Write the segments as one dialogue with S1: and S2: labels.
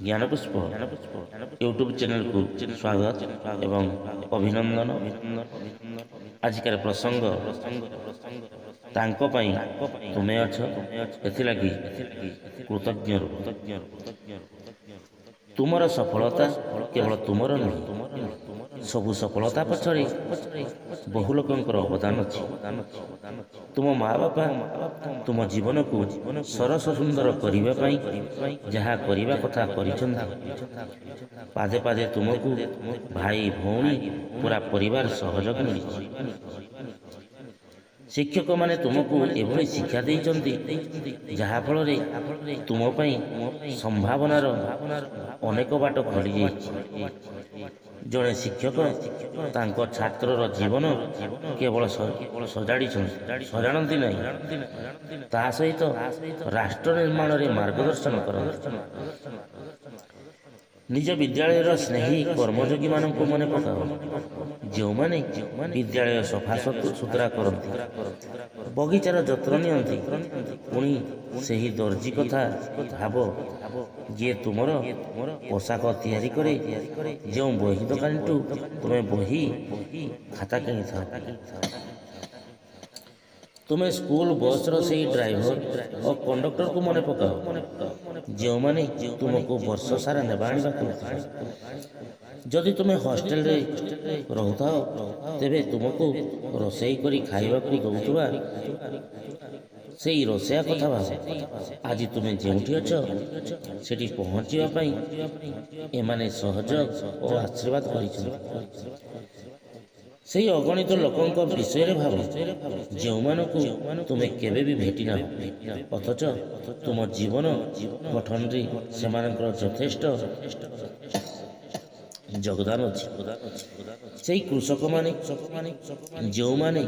S1: ଜ୍ଞାନପୁଷ୍ପ YouTube ଚ୍ୟାନେଲକୁ ସ୍ୱାଗତ ଏବଂ ଅଭିନନ୍ଦନ। ଆଜିକାର ପ୍ରସଙ୍ଗ, ତାଙ୍କ ପାଇଁ ତୁମେ ଅଛ, ଏଥିଲାଗି କୃତଜ୍ଞ ରୁହ। ତୁମର ସଫଳତା କେବଳ ତୁମର ନୁହେଁ, ସବୁ ସଫଳତା ପଛରେ ବହୁ ଲୋକଙ୍କର ଅବଦାନ ଅଛି। ତୁମ ମା ବାପା ତୁମ ଜୀବନକୁ ସରସ ସୁନ୍ଦର କରିବା ପାଇଁ ଯାହା କରିବା କଥା କରିଛନ୍ତି। ପାଦେ ପାଦେ ତୁମକୁ ଭାଇ, ଭଉଣୀ, ପୁରା ପରିବାର ସହଯୋଗ ମିଳିଛି। ଶିକ୍ଷକମାନେ ତୁମକୁ ଏଭଳି ଶିକ୍ଷା ଦେଇଛନ୍ତି, ଯାହାଫଳରେ ତୁମ ପାଇଁ ସମ୍ଭାବନାର ଅନେକ ବାଟ ଖୋଲିଯାଇଛି। ଜଣେ ଶିକ୍ଷକ ତାଙ୍କ ଛାତ୍ରର ଜୀବନ କେବଳ ସଜାଡ଼ିଛନ୍ତି ସଜାଡ଼ନ୍ତି ନାହିଁ, ତା ସହିତ ରାଷ୍ଟ୍ର ନିର୍ମାଣରେ ମାର୍ଗଦର୍ଶନ କରନ୍ତି। ନିଜ ବିଦ୍ୟାଳୟର ସ୍ନେହୀ କର୍ମଯୋଗୀମାନଙ୍କୁ ମନେ ପକାଅ, ଯେଉଁମାନେ ବିଦ୍ୟାଳୟ ସଫା ସୁତୁରା କରନ୍ତି, ବଗିଚାର ଯତ୍ନ ନିଅନ୍ତି। ପୁଣି ସେହି ଦର୍ଜି କଥା ଭାବ, ଯିଏ ତୁମର ପୋଷାକ ତିଆରି କରେ, ଯେଉଁ ବହି ଦୋକାନୀଠୁ ତୁମେ ବହି ଖାତା କିଣିଥାଅ। ତୁମେ ସ୍କୁଲ ବସ୍ର ସେଇ ଡ୍ରାଇଭର ଓ କଣ୍ଡକ୍ଟରକୁ ମନେ ପକାଅ, ଯେଉଁମାନେ ତୁମକୁ ବର୍ଷ ସାରା ନେବା ଆଣିବା କରୁଥିଲେ। ଯଦି ତୁମେ ହଷ୍ଟେଲରେ ରହୁଥାଅ, ତେବେ ତୁମକୁ ରୋଷେଇ କରି ଖାଇବାକୁ ଦେଉଥିବା ସେଇ ରୋଷେୟା କଥା ଭାବ। ଆଜି ତୁମେ ଯେଉଁଠି ଅଛ, ସେଠି ପହଞ୍ଚିବା ପାଇଁ ଏମାନେ ସହଯୋଗ ଓ ଆଶୀର୍ବାଦ କରିଛନ୍ତି। ସେଇ ଅଗଣିତ ଲୋକଙ୍କ ବିଷୟରେ ଭାବ, ଯେଉଁମାନଙ୍କୁ ତୁମେ କେବେ ବି ଭେଟି ନାହ, ଅଥଚ ତୁମ ଜୀବନ ଗଠନରେ ସେମାନଙ୍କର ଯଥେଷ୍ଟ ଯୋଗଦାନ ଅଛି। ସେଇ କୃଷକମାନେ, ଯେଉଁମାନେ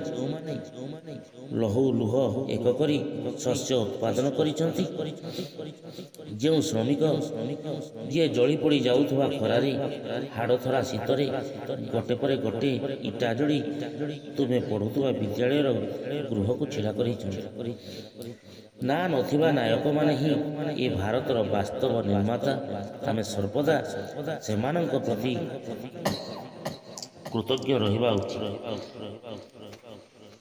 S1: ଲହୁ ଲୁହ ଏକ କରି ଶସ୍ୟ ଉତ୍ପାଦନ କରିଛନ୍ତି। ଯେଉଁ ଶ୍ରମିକ, ଯିଏ ଜଳି ପୋଡ଼ି ଯାଉଥିବା ଖରାରେ, ହାଡ଼ଥରା ଶୀତରେ ଗୋଟେ ପରେ ଗୋଟେ ଇଟା ଯୋଡ଼ି ତୁମେ ପଢ଼ୁଥିବା ବିଦ୍ୟାଳୟର ଗୃହକୁ ଛିଡ଼ା କରିଛନ୍ତି। ନା ନଥିବା ନାୟକମାନେ ହିଁ ଏ ଭାରତର ବାସ୍ତବ ନିର୍ମାତା। ଆମେ ସର୍ବଦା ସେମାନଙ୍କ ପ୍ରତି କୃତଜ୍ଞ ରହିବା ଉଚିତ।